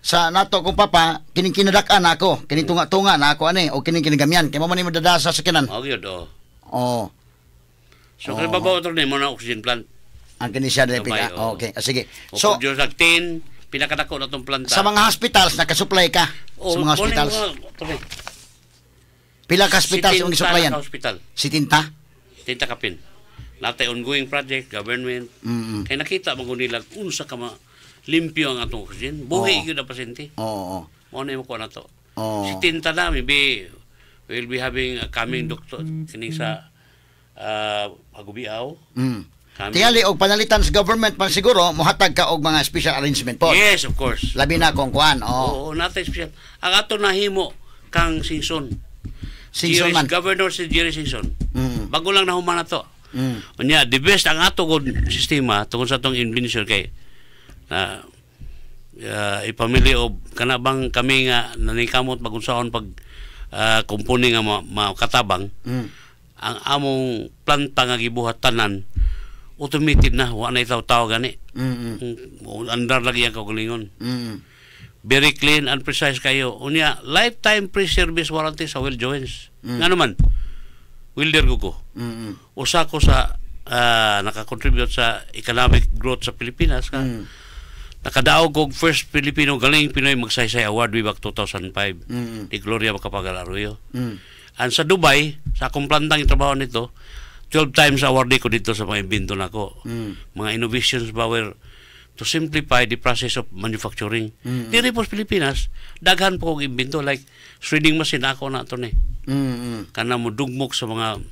Sa nato kong papa, kining kinadak-an ako, kining tunga-tunga na ako ani o kining kinigamyan kay mo man ni madadasa sa kinan. Mao gyud, oh. Oh. So kung babaw, attorney, mo na oxygen plant. Ang kini siya dili Gamay, pika. oo. Okay, ah, sige. O So produce like tin, pinakadako na tong planta. Sa mga hospitals nakasupply ka Oh, sa mga hospitals. Attorney. Pila ka hospitals ang Sitinta gisuplayan? na ka hospital. Si Tinta? Tinta kapin. Natay ongoing project, government. Kay nakita man gud nila unsa ka ma limpyo ang atong oxygen. Buhi gyud ang pasyente. Oo. Mao na yung makuha na to. Oo. Si Tinta na, maybe we'll be having a coming doctor kining sa Hagubiaw. Coming. Tingali og panalitan sa government man siguro mohatag ka og mga special arrangement po. Yes, of course. Labi na kung kuan. Oh. Oo, natay special. Ang ato nahimo kang Singson. Singson Jerry- man. Governor si Jerry Singson. Bago lang nahuman na to. Unya, the best ang ato gud sistema tungkol sa atong invention kay na ipamili og kana bang kami nga naningkamot magunsaon pag kumpuni nga makatabang ang among planta nga gibuhat tanan automated na, wa na itaw-taw gani. Andar lagi ang kaugalingon. Very clean and precise kayo. Unya, lifetime free service warranty sa weld joints. Nga naman welder ko. Usa ko sa nakakontribute sa economic growth sa Pilipinas ka. Nakadaog og first Filipino Galing Pinoy Magsaysay Award way back 2005. Ni Gloria Macapagal Arroyo. And sa Dubai, sa akong plantang trabaho nito, 12 times awardee ko dito sa mga imbento nako. Mga innovations ba were to simplify the process of manufacturing. Diri po sa Pilipinas, daghan po kong imbento like shredding machine, ako na to ni. Kana mo dugmok sa mga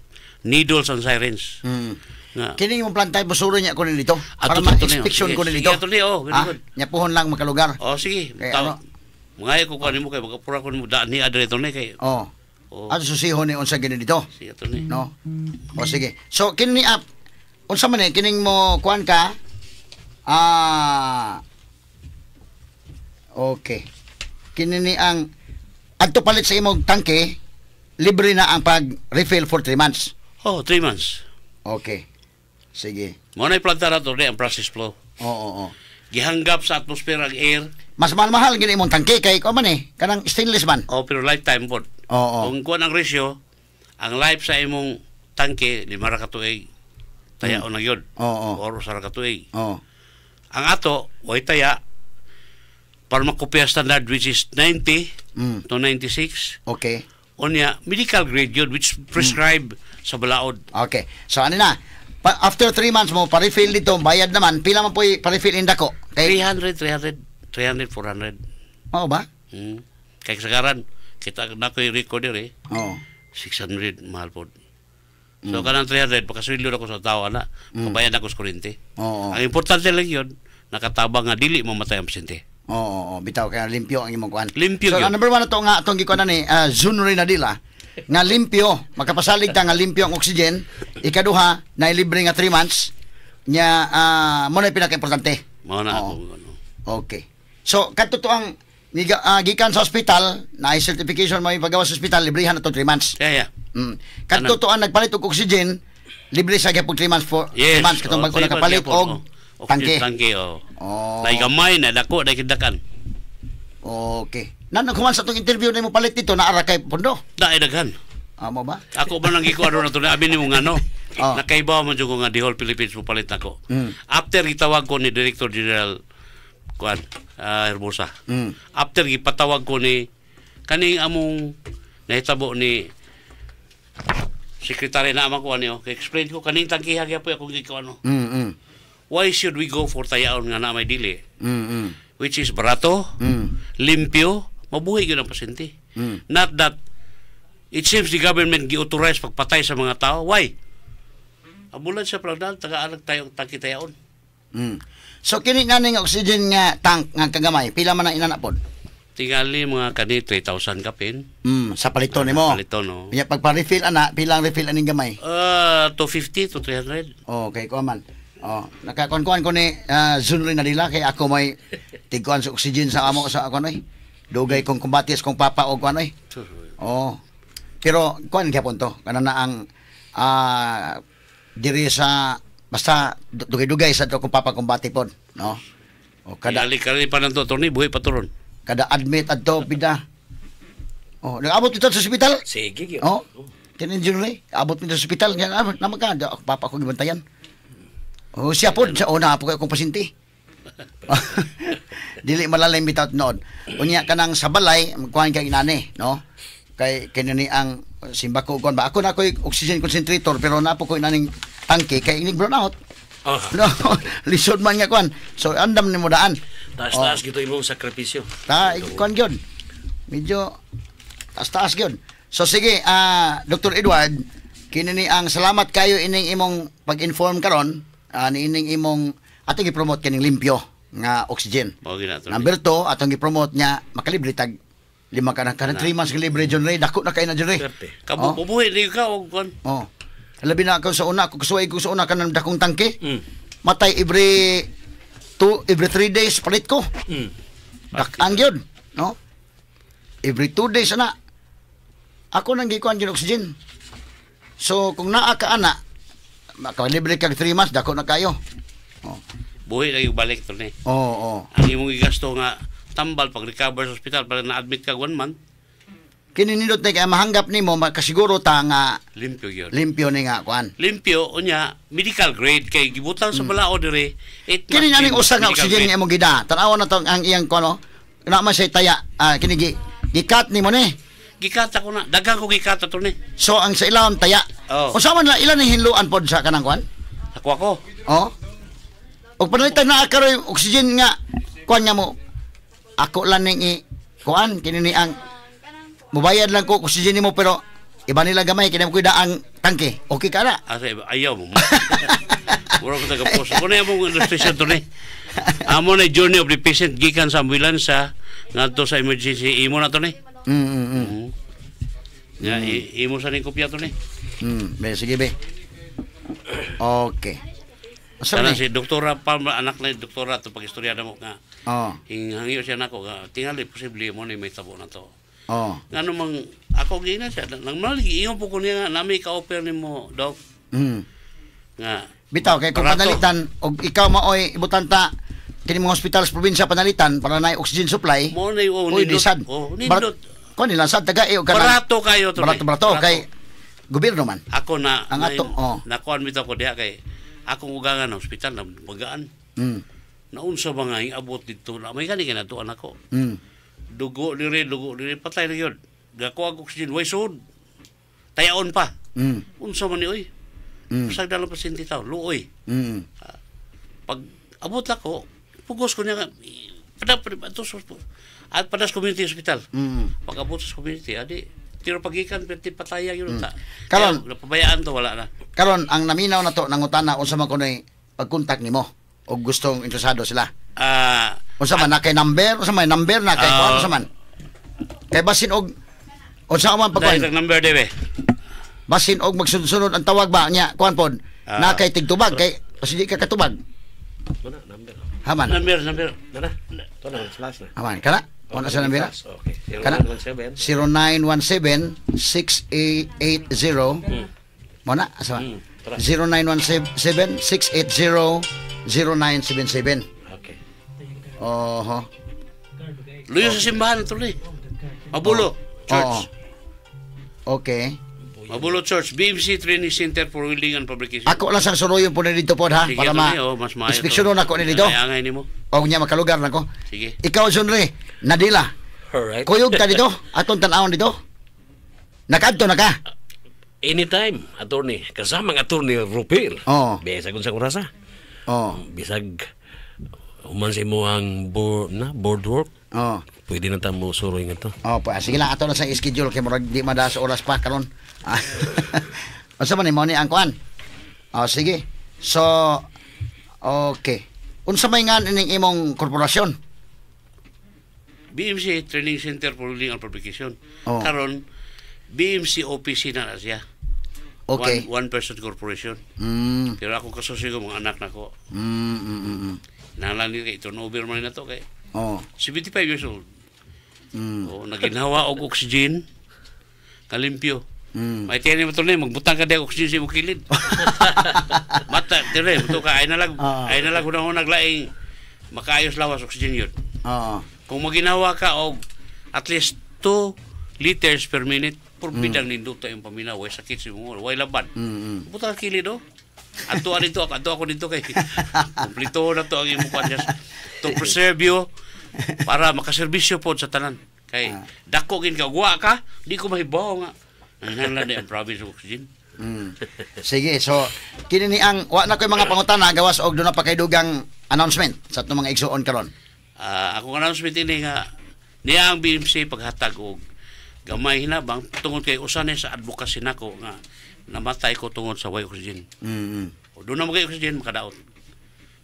needles and syringe. Nga Kini yung planta busuro niya ko ni dito para Ato, ato niyo. ma-inspection ko ni Sige, dito. ato niyo, oh, very Ah, good. nya puhon lang makalugar. Oh, sige. Kay Taw- ano? Mga ko kuan nimo kay makapura ko nimo daan ni adre to ni kay. Oh. Oh. Ato susihon ni unsa gini dito. Sige, ato ni. No? O sige. So kini app unsa man eh kining mo kuan ka? Ah. Okay. Kini ni ang adto palit sa imong tangke, libre na ang pag-refill for 3 months. Oh, 3 months. Okay. Sige. Mo na planta na to ni ang process flow. Oo. Gihanggap sa atmosphere ang air. Mas mahal-mahal gini imong tangke kay kuan man eh, kanang stainless man. Oh, pero lifetime pod. Oo. Kung kuan ang ratio, ang life sa imong tangke 5 ra ka tuig. Taya na gyud. Oo. Or 1 ra ka tuig. Oo. Ang ato, way taya, pharmacopoeia standard which is 90 to 96. Unya, medical grade yun which prescribe sa balaod. Okay. So ano na? After 3 months mo pa-refill dito, bayad naman pila man po pa-refill indako? Kay 300, 300, 300, 400. Oo ba? Kay kasagaran, kita na ko yung recorder eh. Oo. 600, mahal po. So, kanang 300, pakasweldo na ko sa tawa na, kabayan ako sa kuryente. Oo. Ang importante lang yun, nakatabang nga dili mamatay ang pasyente. Oo, bitaw kaya limpyo ang imong kuan. Limpyo So gyud. ang number one na to nga atong gikuan ni Zunri Nadila nga limpyo, makapasalig ta nga limpyo ang oxygen. Ikaduha, na libre nga 3 months nya mo na pinaka-importante. Mao na Oo. ako ano. Okay. So kadto to ang gikan sa ospital, na certification mo ipagawa sa ospital, librihan na to 3 months. Yeah. Kadto to ang nagpalit og oxygen, libre sa gyapon 3 months for Yes. 3 months katong Oh, bag-o 3 months nakapalit gyapon, og oh. Oxygen tangke. tangke, oh. Oh. Nay gamay na dako na kidakan. Okay. Nan naghuman sa atong interview na mo palit dito naara kay pondo. Daay daghan. Amo ba? Ako ba nang gikuha na to na abi nimo ngano. Oh. Nakaibaw man jud ko nga the whole Philippines mo palit nako. After gitawag ko ni Director General kuan Hermosa. After gipatawag ko ni kaning among nahitabo ni sekretary na ama ko ani oh. Explain ko kaning tangkiha gyapon akong gikuha no. Why should we go for tayaon nga na may dili? Which is barato, limpyo, mabuhi gyud ang pasyente. Not that it seems the government gi-authorize pagpatay sa mga tao. Why? Ambulansya pa lang tagaan tayo tangki tayaon. So kini nga ning oxygen nga tank nga kagamay, pila man ang inana pod? Tingali mga kani 3,000 kapin. Sa paliton nimo. Paliton, no. Nya pag pa-refill ana, pilang refill aning gamay? 250 to 300. Okay, kuan man. Oh, nakakuan-kuan ko ni Zunri Nadila kay ako may tigkuan sa oxygen sa amo sa ako noy. Dugay kong kumbati sa kong papa og kuan oy. Oh. Pero kuan gyapon to. Kana na ang diri sa basta dugay-dugay sa to kong papa kumbati pod, no? O kada Kada kani pa nang to, Tony, buhi pa turon. Kada admit adto bida. Oh, nag-abot dito sa ospital. Sige gyud. Oh. Kinin Junri, abot mi sa ospital nga naman ka, papa ko gibantayan. Oh, siya pod sa una po kay akong pasyente. Dili malalim bitaw noon. Unya kanang sa balay, magkuhan kay inani, no? Kay kini ang simba ko kuan ba, ako na ko'y oxygen concentrator pero na po ko inaning tangke kay inig brown out. Oh. No, lisod man nga kuan. So andam nimo daan. Taas-taas gito imong sakripisyo. Ta kuan gyud. Medyo taas-taas gyud. So sige, Dr. Edward, kini ni ang salamat kayo ining imong pag-inform karon, niining imong atong gi-promote kining limpyo nga oxygen. Mao gina to. Number 2, atong gi-promote niya makalibre tag lima ka na kanang 3 months nga libre, John Ray. Dako na kay na, John Ray. Swerte. Kabo bubuhi ni ka og kon. Oh. Labi na ako sa una, ako kasuway ko sa una kanang dakong tangke. Matay every 2, every 3 days palit ko. Dak-an gyud, no? Every 2 days ana. Ako nang gikuan gyud oxygen. So kung naa ka ana, makalibre kag 3 months, dako na kayo. Oh. Buhi na yung balik to ni. Oo, oh, Ang imong gigasto nga tambal pag recover sa ospital para na-admit ka one month, Kini nindot na kay mahanggap nimo makasiguro ta nga limpyo gyud. Limpyo ni nga kuan. Limpyo unya medical grade kay gibutang sa balao dire. It Kini must naning be usa nga medical oxygen grade. nga imong gida. Tan-awon na to ang iyang kuan, no. Na man siya taya, kini gi gikat nimo ni. Gikata ko na. Daghan ko gikata to ni. So ang sa ilawom taya. Oh. Unsa man la ilan ni hinluan pod sa kanang kuan? Ako ako. Oh. Og panalitan na karoy oxygen nga kuan nga mo ako lang ning i kuan kini ni ang mubayad lang ko oxygen nimo pero iba nila gamay kini mo daang tangke. Okay ka na? Asa iba ayaw mo. Mura ko taga-post. Kuno among illustration to ni. Amo na journey of the patient gikan sa ambulansya ngadto sa emergency, imo na to ni. Ya, imo sa ning kopya to ni. Be, sige be. Okay. Asa Kana ni? si Doktora Palma, anak na doktora to, pag-istorya na mo nga hangyo siya nako nga tingali posible mo ni may tabo na to. Ngano mang ako gina siya nang maligi ingon po ko niya nga nami ka-offer nimo, doc, nga Bitaw kay kung barato. panalitan og ikaw maoy ibutan ta kini mga hospital sa probinsya panalitan para na oxygen supply. Mo na oh, Uy, nindot. di sad. Oh, nindot. Kuan nila sad taga og kanang Barato kayo to. Barato barato kay gobyerno man. Ako na Ang ato, oh. nakuan bitaw ko diha kay akong ugangan ng ospital na bagaan. Naunsa ba nga abot dito na may gani kay natuan ako. Dugo diri patay na yun. Gakuha og oxygen way sud. Tayaon pa. Unsa man ni oy? Pasag dalang pasyente tao, luoy. Pag abot ako, pugos ko niya nga, pada pada to at padas community hospital. Pag abot sa community, adi tiro pagikan perti pataya yun ta. Karon- Kaya, napabayaan to, wala na. Karon ang naminaw na to nangutana unsa man kunoy pagkontak nimo og gustong interesado sila. Unsa man na kay number, unsa man number na kay kuan, unsa man. Kay basin og unsa man Dahil pagkuan, ang number debe. Basin og magsunod-sunod ang tawag ba niya kuan pod na kay tigtubag kay kasi di ka katubag. Mana number. Haman. Number, number. Nana. To na flash na. Haman kana. Wala sa number. Okay. Kana? 0917. 0917 680 mo na asa Tara. 0917 680 0977. Okay. Oho. Luyo sa simbahan ito ni. Mabulo Church. Oo. Okay. Mabulo Church, BMC Training Center for Welding and Fabrication. Ako lang sang suruyon po ni dito po ha Sige, para ma Tony, oh, mas maayo to. inspeksyonon ako ni dito. Angay nimo. O niya makalugar na ko. Sige. Ikaw, Junre, Nadila. Alright. Kuyog ta dito, atong tan-awon dito. Nakadto na ka. Anytime, attorney. Kasama ang attorney Rupil. Oo. Bisag unsa orasa. Oh. Bisag human sa imo ang board, na, board work. Oh. Pwede na ta mo suroy nga to. Oh, pa sige lang, ato na sa schedule kay murag di mada sa oras pa karon. Unsa man ni mo ni ang kuan? Oh, sige. So okay. Unsa may ngan ining imong korporasyon? BMC Training Center for Welding and Fabrication. Oh. Karon BMC OPC na na siya. Okay. One person corporation. Pero ako kasosyo ko mga anak nako. Nalan ni kay turnover man na to kay 75 years old. Oh, naginhawa og oxygen. Kalimpyo. May tiyan mo to na, magbutang ka di oxygen sa imong kilid. Mata, dire, muto ka, ay nalag, ay nalag hunang-hunag laing makaayos lawas oxygen yun. Oo. Kung maginawa ka og at least 2 liters per minute, purbidang ninduta yung paminaw, way sakit sa imong ulo, way laban. Puta ka kilid oh. Adto dito, adto ako dito kay kumpleto na to ang imong kwan just to preserve you para makaserbisyo pod sa tanan. Kay dako gin ka wa ka, di ko mahibaw nga. Nanginahanglan di ang province og oxygen. Sige, so kini ni ang wa na koy mga pangutana gawas og doon na pa kay dugang announcement sa atong mga igsuon karon. Akong announcement ini nga niya ang BMC paghatag og gamay hinabang tungod kay usa ni sa advocacy nako nga namatay ko tungod sa way oxygen. O doon na mo kay oxygen makadaot.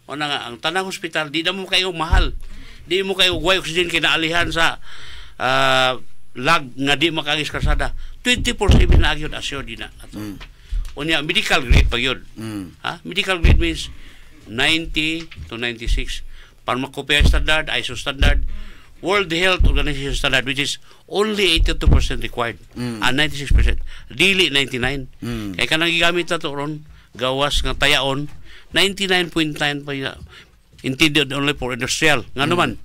O na nga ang tanang hospital di na mo kayo mahal. Di mo kayo way oxygen kay naalihan sa lag nga di makaagis kalsada. 24/7 na gyud, assured di na. Ato. Unya medical grade pa gyud. Ha? Medical grade means 90 to 96. Pharmacopoeia standard, ISO standard, World Health Organization standard, which is only 82% required. And 96%. Dili 99. Kay kanang gigamit na to ron, gawas nga tayaon, 99.9 pa yun. Intended only for industrial. Nga naman,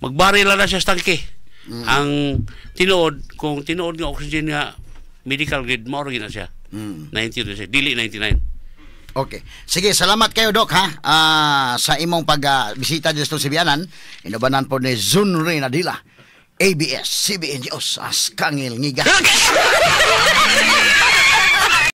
magbaril na siya sa tangke. Ang tinuod, kung tinuod nga oxygen nga medical grade, mao ra gyud na siya. 90, dili 99. Okay. Sige, salamat kayo, Doc, ha, sa imong pag-bisita dito sa Sibianan. Inubanan po ni Zunri Nadila. ABS, CBN News, Askangil Ngiga.